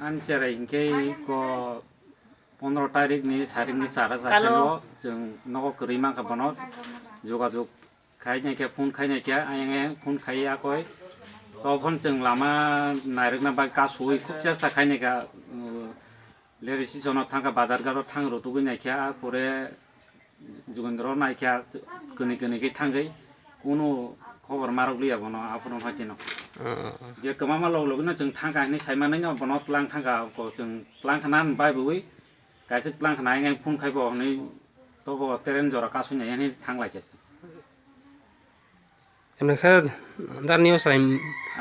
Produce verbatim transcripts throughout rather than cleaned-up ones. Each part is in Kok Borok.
Ani cherai hinkhe ko pondro tarik ni sarik ni chara Kalo. Chakhe chwng nogo kwrwi mankha bono jogajog khai naikhe, phone khai naikhe, ayang phone khai akoi. Tophon chwng lama nairwkna bai kasui khub chesta khai naikha, uh, Lere sisonok thangkha, bazar garo thang rw tugui naikha, a pore Jugendro naikha, kwnwi kwnwi khe thangwi, kunu khobor marok liya bono, aphuru haitino. Ah, ah, ah. Je kwmama log logino chwng thangkha hinwi saimanino, bono tlang thangkha, ko chwng tlang khna bai bui, kaisa tlang khna hinwi phone khaibo hinwi, tobo teren jora kasui nai hinwi thang laikha. Emne khe darni o chwrai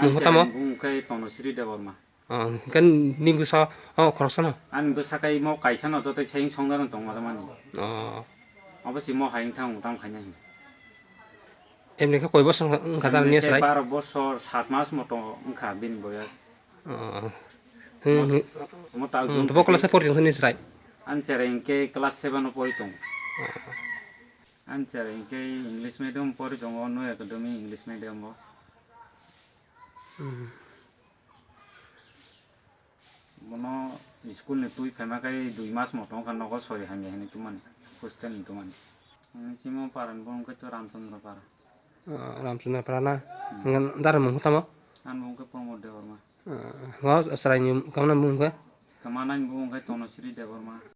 mungkha tamo? Bung khe Tonosri Debbarma. Oh, hwnkhe nini bwsa o khoroksano? Ani bwsa khe imo kaisano joto saying songdano tongma mani. Oh. Obo si mo hayung thang utang khaina hin. Emni khe koi bosor wngkha, wngkha ta nini chwrai? Baro bosor sat mas moto wngkha bini boyas. Oh. Hmm, hmm. Mo ta hmm, jung to bo class pori tong nini chwrai? Ani chwrai hwnkhe class seven o pori tong. Oh. Ani chwrai hwnkhe English medium pori tongo, New Academy English medium o. Hmm. Bono school ni twi phaima khe dui mas moto wngkha, nogo sori hamya hinwi tongmani, hostel ni tongmani. Ani chimo para ni bung khe to Ramchandra para. Ah, Ramchandra para na? Hmm. Hwnkhe dara mung tamo? Ani bung khe Pramod Debbarma. Ah, ngo chwrai ni kamna mung khe? Kamana ni bung khe Tonosri Debbarma.